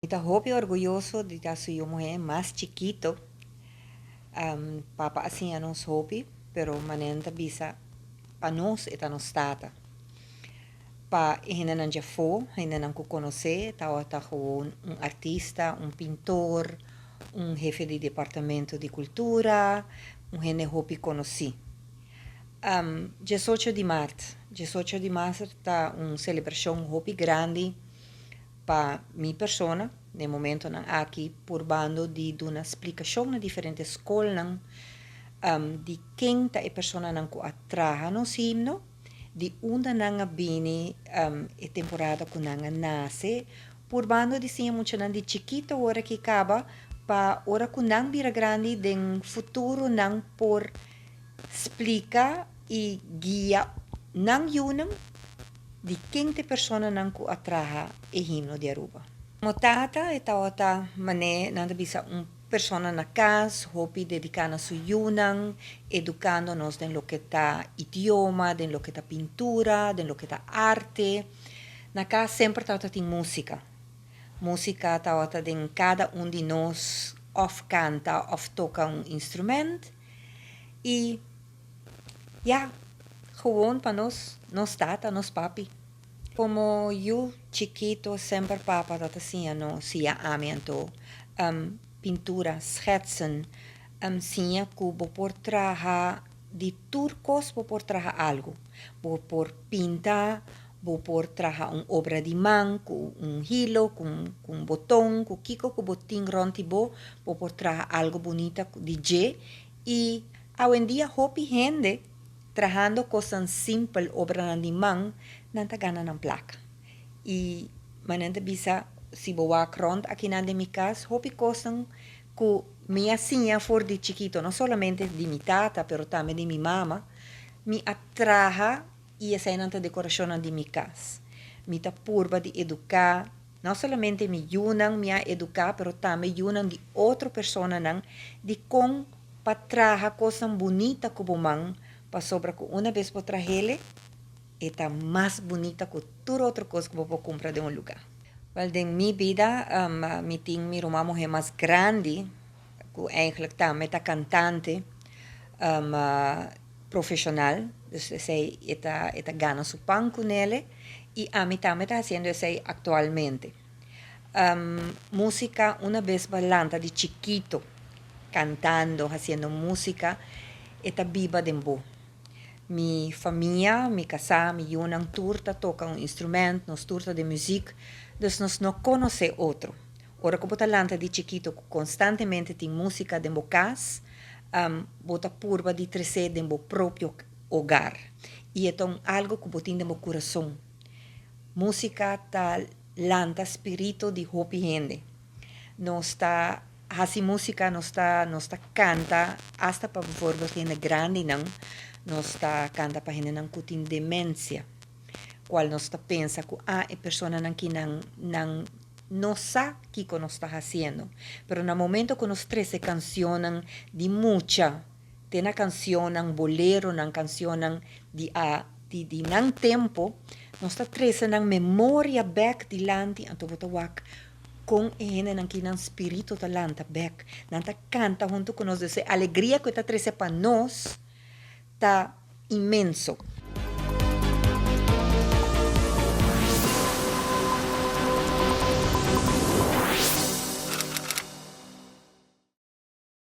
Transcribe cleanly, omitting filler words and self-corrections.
Mi ta hopi orguyoso di ta su yu muhé mas chikito. Papa a siña nos hopi, pero manera ta bisa, pa nos e ta nos tata. Pa e hendenan djafó, hendenan ku konosé, tabata gewoon un artista, un pintor, un hefe di departamento di kultura, un hende hopi konosí. 18 di mart. 18 di mart ta un selebrashon hopi grandi pa mi persona, den momentonan aki purbando di duna splikashon na diferente skolnan di ken ta e personanan ku a traha nos himno, di unda nan a bini, e temporada ku nan a nase, purbando di siña muchanan di chikito ora ki kaba pa ora ku nan bira grandi den futuro nan por splika i guia nan yunan di ken ta e personanan ku a traha e himno di Aruba. Como tata e tabata mané nan ta bisa un persona na kas, hopi dediká na su yunan, edukando nos den loke ta idioma, den loke ta pintura, den loke ta arte. Na kas semper tabata tin músika. Músika tabata den kada un di nos òf kanta òf toka un instrument. I ya, gewoon pa nos, nos tata, nos papi. Como yu chikito semper papa ta ta siña nos, siña ami anto, pintura, schetsen, siña cu bo por traha di tur cos bo por traha algo. Bo por pinta, bo por traha un obra di man cu un hilo, cu un boton, cu kico cu bo tin rond di bo, bo por traha algo bunita di dje. Y awendia hopi hende trahando cosnan simpel, obranan di man, nan ta gana nan placa. Y manera ta bisa, si bo wak rond akinan den mi cas, hopi cosnan cu mi a siña for di chikito, no solamente di mi tata, pero tambe di mi mama, mi a traha y esainan ta decoracionnan di mi cas. Mi ta purba di educa, no solamente mi yunan mi a educa, pero tambe yunan di otro personanan di con pa traha cosnan bunita cu bo man, pasobra cu una bes bo trahele, e ta mas bunita cu tur otro cos cu bo por cumpra den un luga. Wel, den mi bida mi tin mi ruman muher mas grandi cu eigenlijk tambe ta cantante profesional, dus esey e ta e ta gana su pan cu nele y ami tambe ta haciendo esey actualmente. Musica una bes bo a lanta di chikito cantando, haciendo musica, e ta biba den bo. Mi famia, mi casá, mi yunan tur ta toca un instrument, nos tur ta den muziek, dus nos no conoce otro. Ora cu bo ta lanta di chikito cu constantemente tin musica den bo cas, bo ta purba di trece den bo propio hogar. Y e ta un algo cu bo tin den bo curason. Musica ta lanta spirito di hopi hende. Nos ta hasi musica, nos ta nos ta canta hasta pa bijvoorbeeld hende grandinan, nos ta canta pa hendenan cu tin demencia, cual nos ta pensa cu ah e personanan ki nan nan no sa kico nos ta haciendo, pero na momento cu nos trece cancionnan di mucha te na cancionnan, boleronan, cancionnan di a di di nan tempo, nos ta trece nan memoria bek dilanti, anto bo ta wak con e hendenan ki nan spirito ta lanta bek, nan ta canta hunto cu nos, dus e alegria cu e ta trece pa nos ta inmenso.